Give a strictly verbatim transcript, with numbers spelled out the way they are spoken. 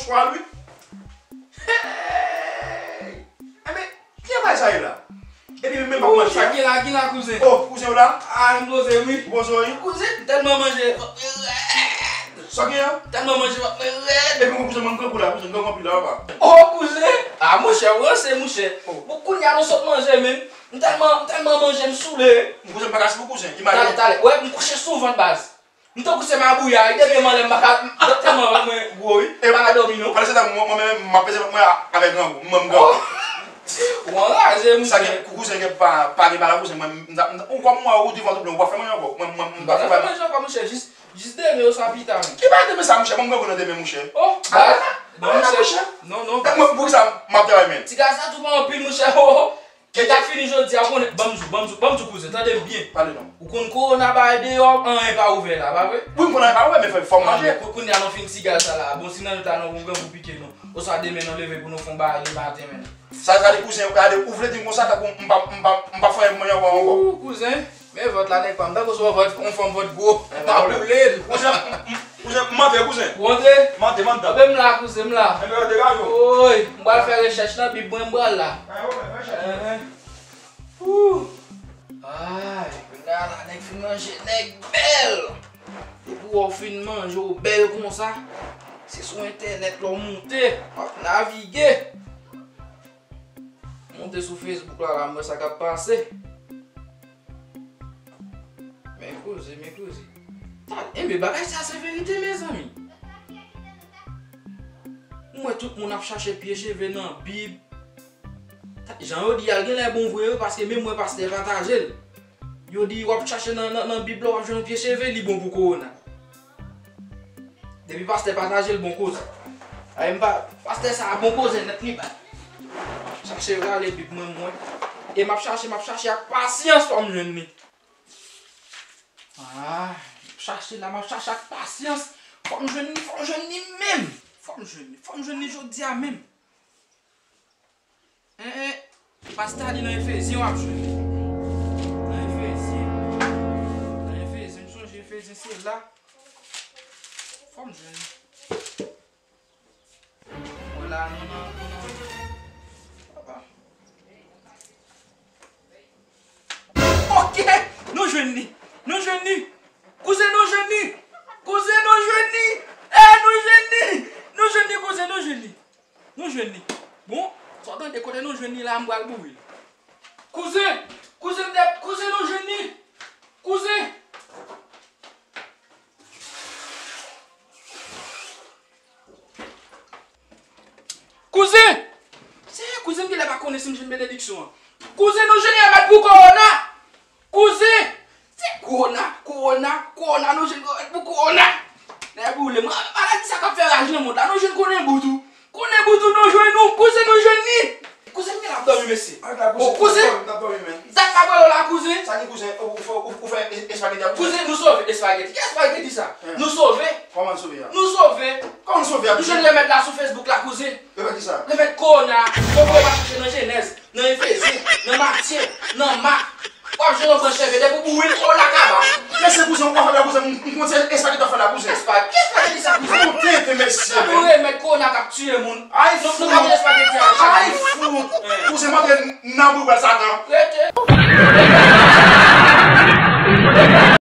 Pral wi. Hey! Enben, kijan bagay sa ye la? Epi menm pa manje. Sa ki la, ki la, kouzen? Oh, kouzen w la? Ah, m poze wi. Ou poze w wi? Kouzen, m tèlman manje, vant mwen rèd. Sa gen an? Tèlman manje, vant mwen rèd. Epi mwen kouzen, mwen grangou la, kouzen, m grangou anpil la, papa. Oh, kouzen! Ah, monchè, ou ranse, monchè. Oh. Bon, kounye a nou sot manje menm. M tèlman, m tèlman manje, m soule. Kouzen, m pa ka sou kouzen. Talè, talè. Wè, m kouche sou vant baz. M tankou se mabouya, wi, depi m anlè m pa ka, tèlman vant mwen gwo, wi. M pa ka dòmi, non. Pandan se tan, mwen, mwen menm, m ap peze vant mwen avèk grangou. Mwen, m grangou. Ou anraje, monchè. Sa gen, kouzen gen pa, pa gen bagay, kouzen, mwen, m, m, ou kòm mwen, ou divan tout blan, ou pa fè manje ankò. Mwen, mwen, m pa fè manje ankò, monchè, jis, jis demen oswa pita, menm. Ki bagay demen sa, monchè? Mwen, m grangou nan demen, monchè. Oh, ah, ah, monchè. Non, non. Mwen, poukisa m ap travay, menm? Ti gaz sa tou pa anpil, monchè. Oh, oh. Kèk ap fini jodi a, ou konnen, ban m di w, ban m di w, ban m di w, kouzen, tande m byen. Pale non. Ou konn kowona bay deyò, anyen pa ouvè la, pa vre? Wi, m konn anyen pa ouvè, men fò, fò m manje. Kou-, kounye a nou fin ti gaz sa la. Bon, si nan leta nou gon grangou pike nou. Oswa demen nou leve pou nou fè yon bagay lematen menm. Sa, sa di kouzen, gade, ou vle di m konsa, tankou m pa, m pa, m pa fè anyen pou manje ankò. Ou, kouzen, men vant la nèg pa m. Tankou se yon vant, yon fanm vant gwo. M ap boule l. Kouzen, m, m, Kouzen, m antre, kouzen. Ou antre? M antre, m antre. Anben m la, kouzen, m la. Enben, yo degaje w. Oy, m pral fè rechèch nan Bib mwen, m pral la. Ay, ou fè rechèch. Enhen. Ooh. Ay, kounye a la, nèg fin manje, nèg bèl. Depi w wè w fin manje, w bèl konsa, se sou entènèt la w moute, w ap navige. Monte sou Facebook la, la, m wè sa k ap pase. Men koze, men koze. Talè, enben, bagay sa se verite, mezanmi. M wè tout moun ap chache pye cheve nan Bib. Ta-, jan yo di a l genlè bon vre wi, paske menm mwen pastè pataje l. Yo di w ap chache nan, nan, nan Bib la, w ap jwenn yon pye cheve, li bon pou kowona. Depi pastè pataje l, bon koze. Ay, m pa, pastè sa a bon koze nèt, li bay. Chache rale Bib mwen, mwen. E m ap chache, m ap chache ak pasyans, fò m jwenn li. Ah, m ap chache la, m ap chache ak pasyans. Fò m jwenn li, fò m jwenn li menm. Fò m jwenn li, fò m jwenn li jodi a menm. En, en, pastè a di nan Efezyen w ap jwenn li. Nan Efezyen. Nan Efezyen, m sonje Efezyen se la. Fò m jwenn li. Mwen la, nou nan, nou nan. Papa. Ok! Nou jwenn li! Nou jwenn li! Kouzen, nou jwenn li! Kouzen, nou jwenn li! Eh, nou jwenn li! Nou jwenn li, kouzen, nou jwenn li! Nou jwenn li. Bon, sa w tande kote nou jwenn li la, m pral boure l. Kouzen! Kouzen, m te, kouzen, nou jwenn li! Kouzen! Kouzen! Seyè, kouzen, m genlè pa konnen si m jwenn benediksyon an. Kouzen, nou jwenn remèd pou kowona! Kouzen! Se kowona, kowona, kowona, nou jwenn remèd pou kowona! Nèg boule, mwen, maladi sa k ap fè raj nan mond la, nou jwenn konnen bout ou. Konnen bout ou, nou jwenn ou, kouzen, nou jwenn li! Kouzen, m genlè ap dòmi, mesye. Arèt la, kouzen, oh, kouzen, n ap dòmi, n ap dòmi, men. Dat m ap rele w la, kouzen. Sa ki kouzen? Ou, ou fè, ou, ou fè es-, espageti a, kouzen? Kouzen, nou sove espageti. Ki espageti sa? Hein. Nou sove. Kòman n sove a? Nou sove. Kòman n sove a, kouzen? Nou jwenn remèd la sou Facebook la, kouzen. Remèd ki sa? Remèd kowona. Ou pral chache nan Jenèz, nan Efezyen, nan Matye, nan Mak. W ap jwenn yon branch cheve depi w boure l, kowona kaba. Mesye, kouzen, ou pa fè la, kouzen, m, m konn se espageti w ap fè la, kouzen. Espageti, espageti sa, kouzen. Ou tenten, mesye, men. Ou remèd kowona k ap tiye moun. Ay, fout. Nou, nou ka manje espageti a, ay, fout. Kouzen, m antre nan boubal Satan. Rete.